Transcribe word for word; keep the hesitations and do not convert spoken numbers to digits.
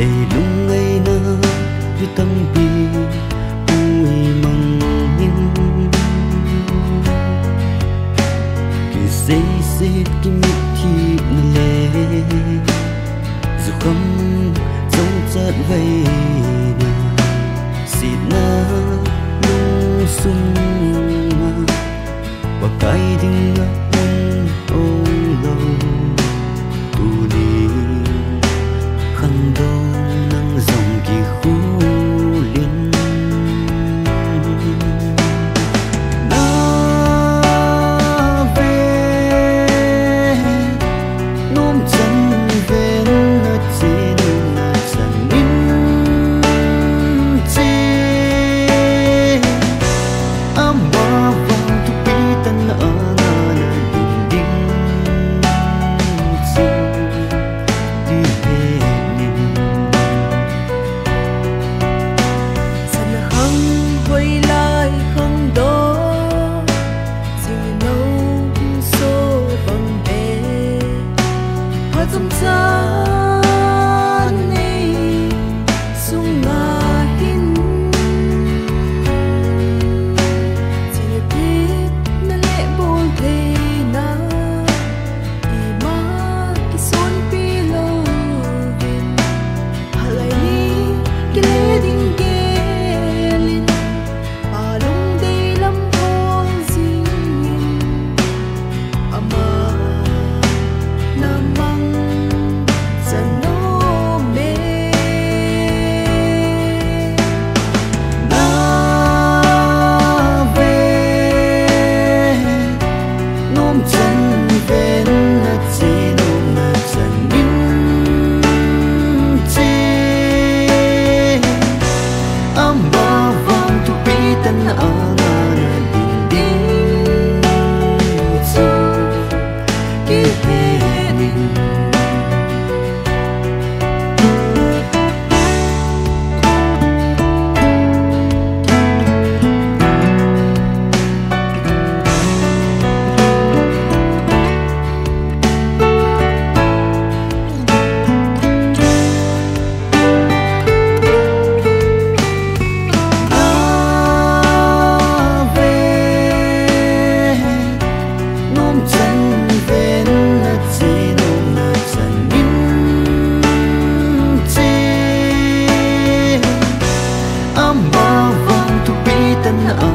Ei lungngaina mi tampi pui mangin, kiseiset kimitthina le jukham chomchat veina, sitna lungsunga Pakai dinga um ong lou. Tuni khangdong nang jong kihulin. Na ve nom chan ven, na che nom na chan in che. Amavang thupi tah a na na din ding chu kihe nin. Sana khang hoilai khangdong, jingno so bang be, pha chomcha nei sunga hin, chilkit na le boltheina ima kisonpi louvin, phalai ni kile ding gelin, pa lungdei lam thol jingin, ama na mang chan nom e. Na ve nom chan ven, na che nom na chan in che. Amavang thupi tah a na na din ding chu kihe nin. Na ve nom chan ven, na che nom na chan in che. Amavang thupi tah a